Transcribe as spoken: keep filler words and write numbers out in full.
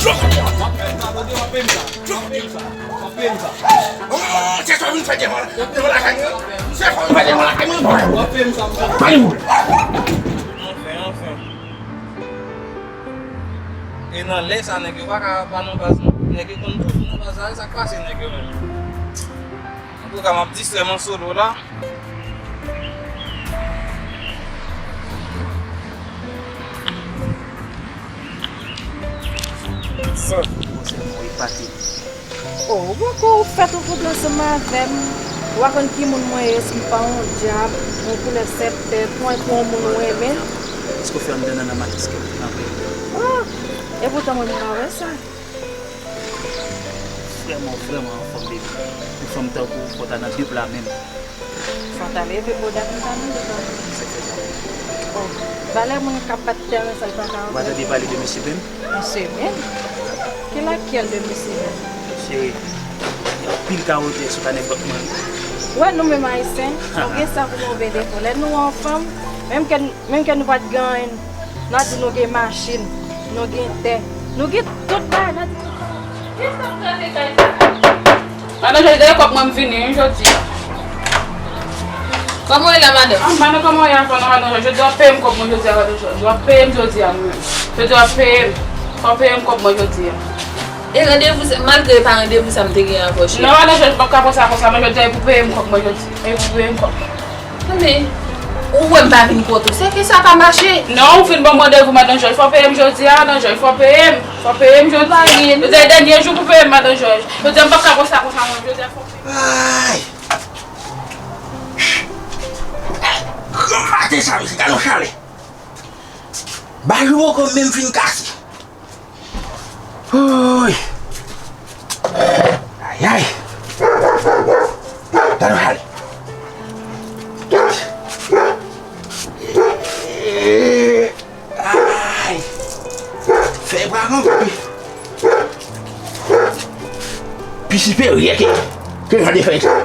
W ap peye m sa, w ap peye m sa, w ap peye m sa. Oh, se sa w vin fè devan, devan lakay mwen. Se sa w vin fè devan lakay mwen. W ap peye m sa, m sa. Pale mwen. Anfen, anfen. E nan lè sa, nèg yo pa ka pa nan baz, non. Nèg yo konn toujou nan baz la, e sa k pase nèg yo menm. Antouka, m ap distrè m an solo la. Bon, sèlman w epate m. Oh, ou poko fèt yon koup ansanm avè m. Ou pa konn ki moun mwen ye, si m pa yon dyab, yon koulè sèt tèt, mwen pou yon moun ou renmen. Èske w fè anndan nan matris ke w te kanpe? Oh, epoutan mwen m pa wè sa. Vrèman, vrèman anfòm, baby. Yon fanm tankou w, fò w ta nan de pla menm. Fò w ta leve bòda pou w ta nan de pla. Sa k fè sa? Oh, valè moun k ap bat tèren sa, l pa ka antre. Ou pa tande pale de mesye Ben? Mesye Ben? Ki lakyèl de mesye Ben? Cheri, gen anpil ka wotè sou kanè bòt mwen. Ou wè nou menm Ayisyen, nou gen sa pou move defo. Lè nou anfòm, menm ke, menm ke nou pa t gen anyen, n a di nou gen machin, nou gen tè, nou gen tout bagay, n a di nou gen tout bagay. Madan Jòj, dèyè kòb mwen m vini, wi, jodi a. Kòman w ye la, madan? Ah, madan, kòman w ye ankò non, madan Jòj? Jodi a w ap peye m kòb mwen jodi a, madan Jòj. W ap peye m jodi a, wi. Jodi a w ap peye m. Fò w peye m kòb mwen jodi a. E randevou sa, malgre e pa randevou sa m te gen avè w, cheri. Non, madan Jòj, m p ap ka pran sa konsa, madan Jòj, e pou peye m kòb mwen jodi. E pou peye m kòb mwen. Men, ou wè m pa vin kote w, se ke sa pa mache. Non, ou fin ban m randevou, madan Jòj. Fò w peye m jodi a, madan Jòj. Fò w peye m. Fò w peye m jodi a. Jodi a dènye jou pou peye m, madan Jòj. Jodi a m p ap ka konsa, konsa, mwen. Jodi a fò w peye m. Ay! Granmaten sa, mesye, gade yon chalè. Bajou poko menm fin kase. Woy! Ayay! Gade w ale. Ay! Fèy bwa long wi. Pi siperyè ke, ke jan de fèy sa.